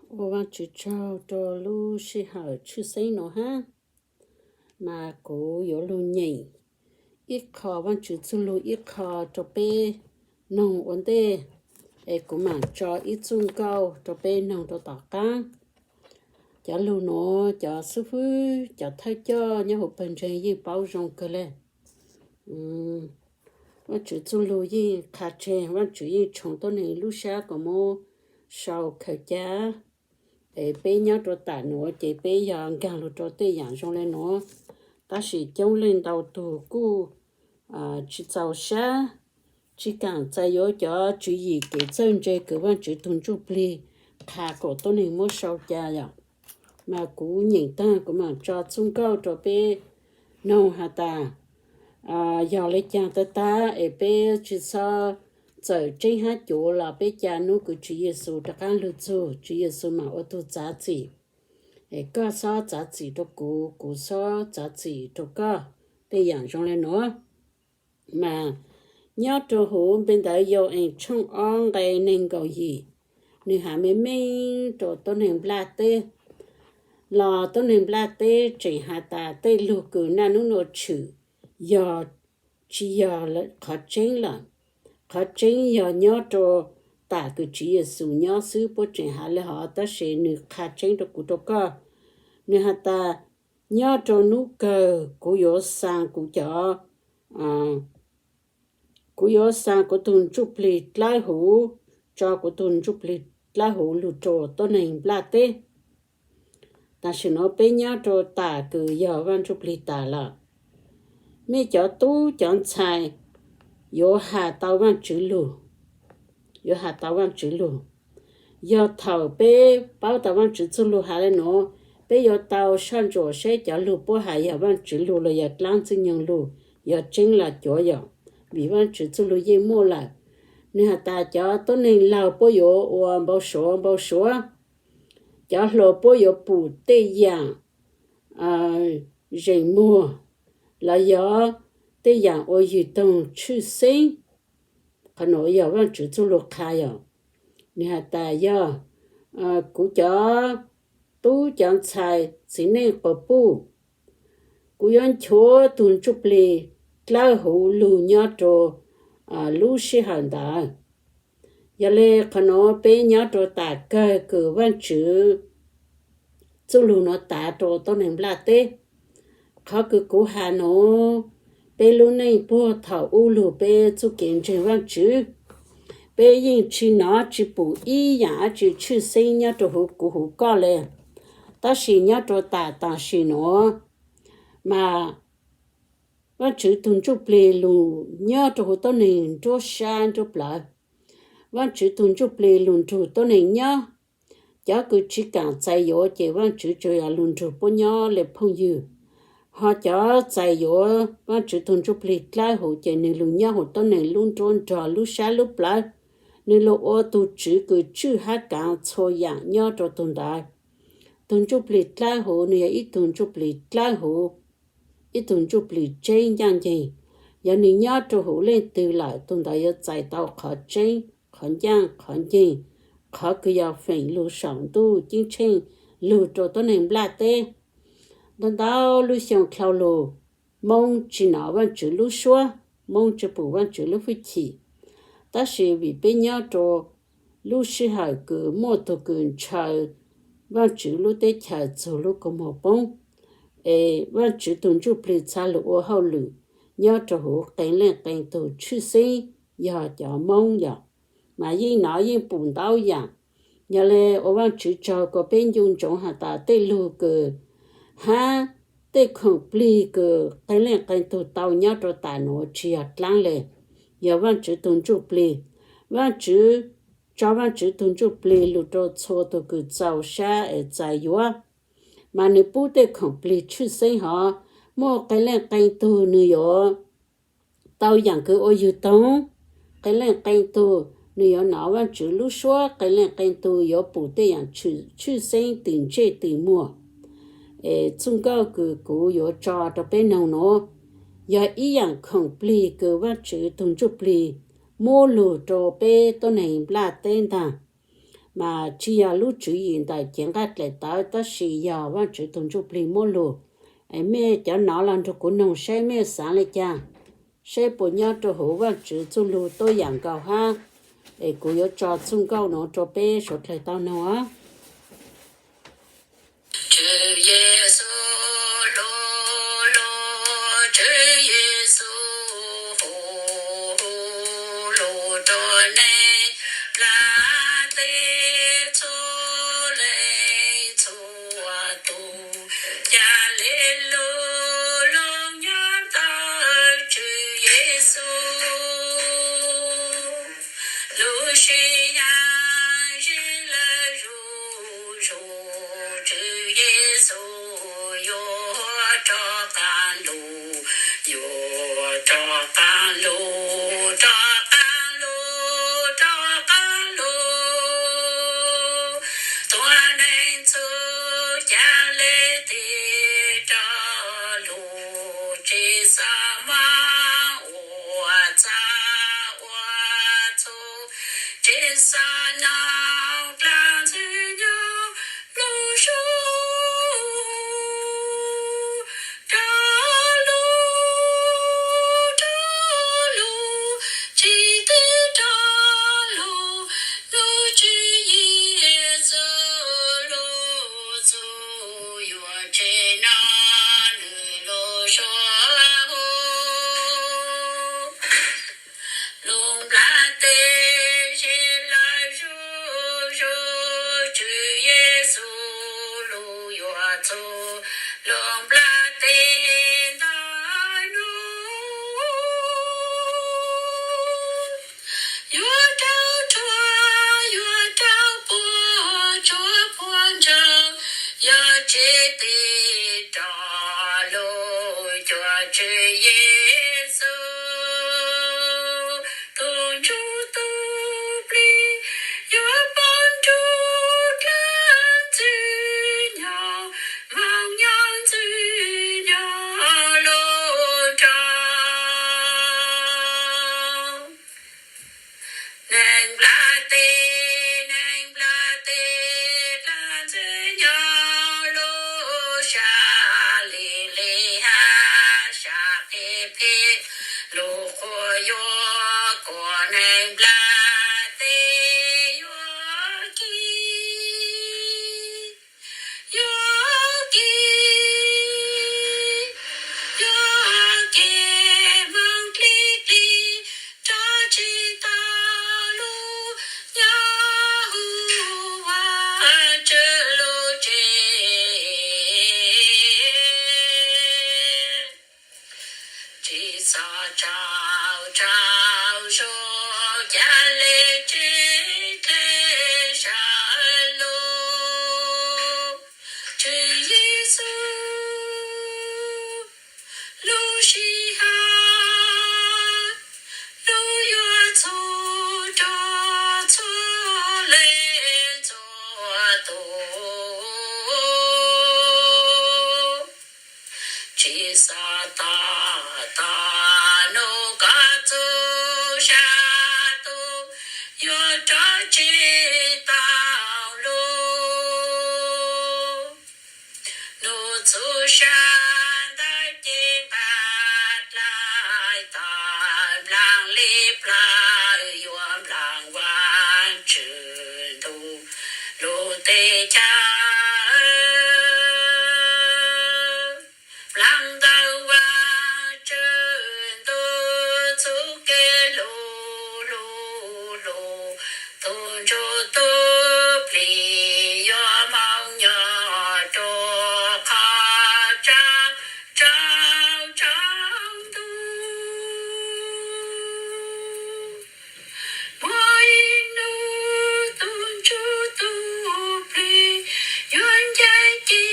Ua Vaajtswv tsaug rua lub sij hawm tshwj xeeb nuav hab, mas kuv yuav lug nyeem ib qho Vaajtswv txuj lug ib qho rua peb noog ua ntej, es kuv maam tso ib txuj nkauj rua peb noog rua tom qaab. Cov lug nuav cov xib fwb, cov thawj coj nyob huv pawg ntseeg yeej paub zoo kawg le. Vaajtswv txuj lug yeej qha tseg, Vaajtswv yeej tshoov tuab neeg lub sab kuas muab sau khaws ca, es peb nyob rua tam nuav ces peb yog nkaag lug rua tej yaam zoo le nuav. Tab sis coob leej ntau tug kuj tsi txaus sab, tsi kaam txais yuav cov tswv yim kev txawj ntse kws Vaajtswv tug ntsuj plig qha kuas tuab neeg muab sau ca yom. Mas kuv nyeem taag kuv maam tso txuj nkauj rua peb noog has tas, yog le caag tag tag es peb tsi xob txawm tseeb hab cuav los peb ca nub kws Tswv Yexus rov qaab lug txug, Tswv Yexus maam ua tug txav txim. Es koj xob txav txim rua kuv, kuv xob txav txim rua koj, tej yaam zoo le nuav. Mas nyob rua huv npe ntawv Yau-ees tshooj ob nqe neeg nkaum yim, nwg has meej meej rua tuab neeg nplaj teb, los tuab neeg nplaj teb tseem has tas tej lug kws naj nub nuav tshwm yog tsi yog qhov tseeb lawm. Qhov tseeb yog nyob rua tam kws Tswv Yexus nyob xwb, puab tseem has le hov, tab sis nwg qha tseeb rua kuv rua koj. Nwg has tas, nyob rua nub kawg kuv yuav xaa kuv cov, kuv yuav xaa kuv tug ntsuj plig dlawb huv, tso kuv tug ntsuj plig dlawb huv lug rua tuab neeg nplaj teb. Tam sim nuav peb nyob rua tam kws yog Vaaj Ntsuj Plig tas lawm. Mej cov tub cov ntxhais yuav has tau Vaajtswv lug, yuav has tau Vaajtswv lug. Yog thaum peb paub tau Vaajtswv txuj lug has le nuav, peb yuav tau soj ntsuam seb cov lug puab has yog Vaajtswv lug los yog dlaab Ntxwg Nyoog lug, yog tseeb los cuav yom. Vim Vaajtswv txuj lug yeej muaj lawm. Nwg has tas cov tuab neeg laug puab yuav ua npau suav npau suav, cov hluas puab yuav pum tej yaam zeem muag los yog tej yaam ua ywg toog tshwj xeeb. Qhov nuav yog Vaajtswv txuj lug qha yom. Nwg has tas yog kuv cov tub cov ntxhais txiv neej quas puj, kuv yuav nchuav tug ntsuj plig dlawb huv lug nyob rua lub sij hawm ntawd. Yog le qhov nuav peb nyob rua tam kawg kws Vaajtswv txuj lug nuav tav rua tuab neeg nplaj teb. Qhov kws kuv has nuav, peb lub neej puag thaum ub lug peb txuj kev ntseeg Vaajtswv, peb yeej tsi nov tsi pum ib yaam dlaab tsi tshwj xeeb nyob rua huv kuv huv koj le. Tab sis nyob rua tam tam sim nuav, mas Vaajtswv tug ntsuj plig lug nyob rua huv tuab neeg nruab sab nruab plawv. Vaajtswv tug ntsuj plig lug nrug tuab neeg nyob. Cov kws tsi kaam txais yuav ces Vaajtswv tsuas yog lug nrug puab nyob le phooj ywg. Ho cov txais yuav Vaajtswv tug ntsuj plig dlawb huv ces nwg lug nyob huv tuab neeg lub nruab nrog lub sab lub plawv. Nwg lug ua tug tswv kws tswj hab kaav txhua yaam nyob rua tug ntawd. Tug ntsuj plig dlawb huv nwg yog ib tug ntsuj plig dlawb huv, ib tug ntsuj plig tseeb ncaaj nceeg. Yog nwg nyob rua huv leej twg lawm, tug ntawd yuav txais tau qhov tseeb, qhov ncaaj, qhov nceeg, qhov kws yog feem lug saum ntuj ceeb tsheej lug rua tuab neeg nplaj teb. Ntau ntau lub xyoo dlhau lug, Moob tsi nov Vaajtswv lub suab, Moob tsi pum Vaajtswv lub hwj chim. Tab sis vim peb nyob rua lub sij hawm kws muaj tug kws ntshaw Vaajtswv lub teb chaws txug lub kua muag poob, es Vaajtswv tug ntsuj plig txhaj lug ua hauj lwm nyob rua huv qee leej qee tug tshwj xeeb yog cov Moob yom. Mas yeej nov yeej pum ntau yaam. Yog le ua Vaajtswv tsaug kuas peb ncu ntsoov has tas tej lug kws hab tej khoom plig kws qee leej qee tug tau nyob rua tam nuav tsi yog dlaab le, yog Vaajtswv tug ntsuj plig. Vaajtswv tso Vaajtswv tug ntsuj plig lug rua txhua tug kws txaus sab es txais yuav. Mas nwg pub tej khoom plig tshwj xeeb hov, muaj qee leej qee tug nwg yuav tau yaam kws ua yug toog, qee leej qee tug nwg yuav nov Vaajtswv lub suab, qee leej qee tug yuav pum tej yaam tshwj xeeb tim ntsej tim muag. Es txuj nkauj kws kuv yuav tso rua peb noog nuav, yog ib yaam khoom plig kws Vaajtswv tug ntsuj plig muab lug rua peb tuab neeg nplaj teb ntaag. mas tsis yog lub tswv yim ntawm cev nqaij daim tawv, tab sis yog Vajtswv tus Ntsuj Plig muab lug. Es mej cov nov los nrug kuv noog saib mej xaav le caag, saib puas nyob rua huv Vajtswv txuj lug tuab yaam nkaus hab. Es kuv yuav tso txuj nkauj nuav rua peb suav dlawg tau noog os. Tswv Yexus lug, lug, Tswv Yexus hu, hu lug rua neeg nplaj teb txhua leej txhua tug, ca le lug, lug nyob tau Tswv Yexus. Lub sij hawm sib lawv zuj zus, Tswv Yexus yuav rov qaab lug, yuav rov qaab lug, rov qaab lug, rov qaab lug. Tuab neeg txhua ca le tig rov lug, tsi xaav moog ua txhav ua txhua, tsi xaav noog dlaab ntxwg nyoog lug zuj zus, rov lug, rov lug, tsi tig rov lug, lub tswv Yexus lub txuj yuav tsi noog nwg lub suab hu. Lub nplaj teb sib lawv zuj zus, Tswv Yexus lub yuav txug lub nplaj teb ntawm nuav. Yuav raug ruam, yuav raug puam tsuab puam ntsawg, yog tsi tig rov lug cuag Tswv Yexus tus Ntsuj tus Plig, yuav pab nrug dlaab ntxwg nyoog moog nyob ntxwg nyoog lub nroog. Neeg nplaj teb, neeg nplaj teb, dlaab ntxwg nyoog lub sab lim lim hab sab phem phem, lub qhuas yuav kuas neeg nplaj teb yuav kis, yuav kis, yuav kis moog dlig dlig, rov tsi tau lub nyob huv Vajtswv lub tsev. Tsi xaav tsaug tsaug zug ca le tsev dlej sab lug, Tswv Yexus lub sij hawm lub yuav txug rua txhua leej txhua tug. Tsi xaav tos tos nub koj txuj sa tub yuav rov tsi tau lug. Nub txuj sa ntawd ces nqaj dlaim tawv, nplaag li plawv yuav nplaag Vajtswv ntuj lub teb chaws. Nplaag ntawm Vajtswv ntuj txuj kev lug lug lug, tus Ntsuj tus Plig yuav moog nyob rua qhov tsaus tsaus tsaus ntuj. Muaj ib nub tus Ntsuj tus Plig yuav ncaim ci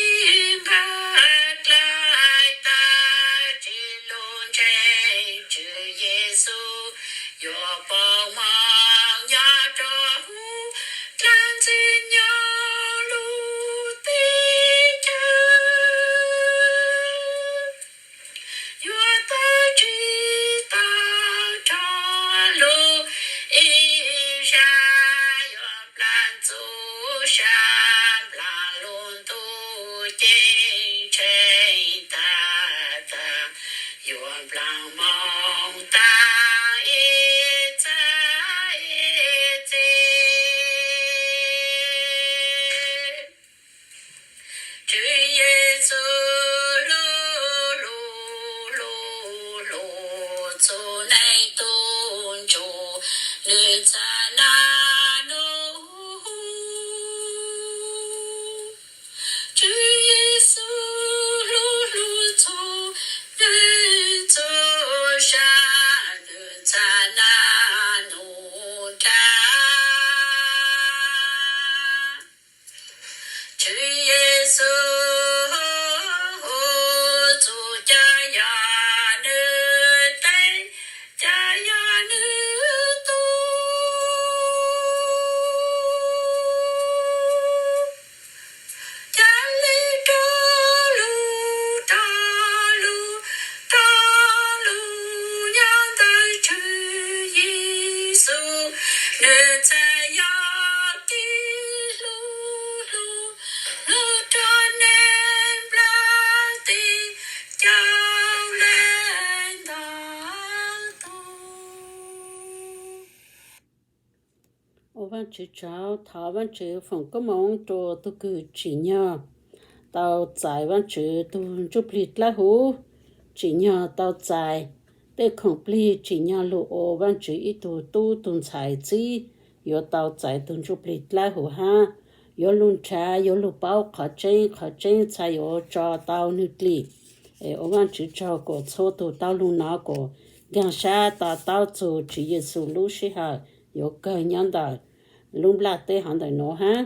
nqaj dlaim tawv, tsi lug ntseeg Tswv Yexus yuav pab moog nyob rua huv txuj sa nplaag lug ntuj ceeb tsheej tag tag, yuav nplaag moog taag ib txhis ib txhis. Tswv Yexus hlub hlub hlub hlub txug neeg tug ntsuj, nwg txhaj naj nub. Tswv Yexus hlub hlub txug neeg txuj sa, nwg txhaj naj nub nrag. Tswv Yexus txug ca yog nwg teeb, ca yog nwg tug, ca le rov lug, rov lug, rov lug nyob ntawm Tswv Yexus, nwg txhaj yog tib hlub hlub lug rua neeg nplog teb coj le ntau tug. Ua Vaajtswv tsaug, thov Vaajtswv foom koob moov rua tug kws tsim nyog tau txais Vaajtswv tug ntsuj plig dlawb huv, tsim nyog tau txais tej khoom plig, tsim nyog lug ua Vaajtswv ib tug tub tug ntxhais txib, yuav tau txais tug ntsuj plig dlawb huv hab yuav lug nrhav, yuav lug paub qhov tseeb, qhov tseeb txhaj yuav tso tau nwg dlim. Es ua Vaajtswv tsaug kuas txhua tug tau lug nov kuas nkaag sab to taub txug Tswv Yexus lub sij hawm yuav kawg nyob ntawm lub nplaj teb hov ntawm nuav hab.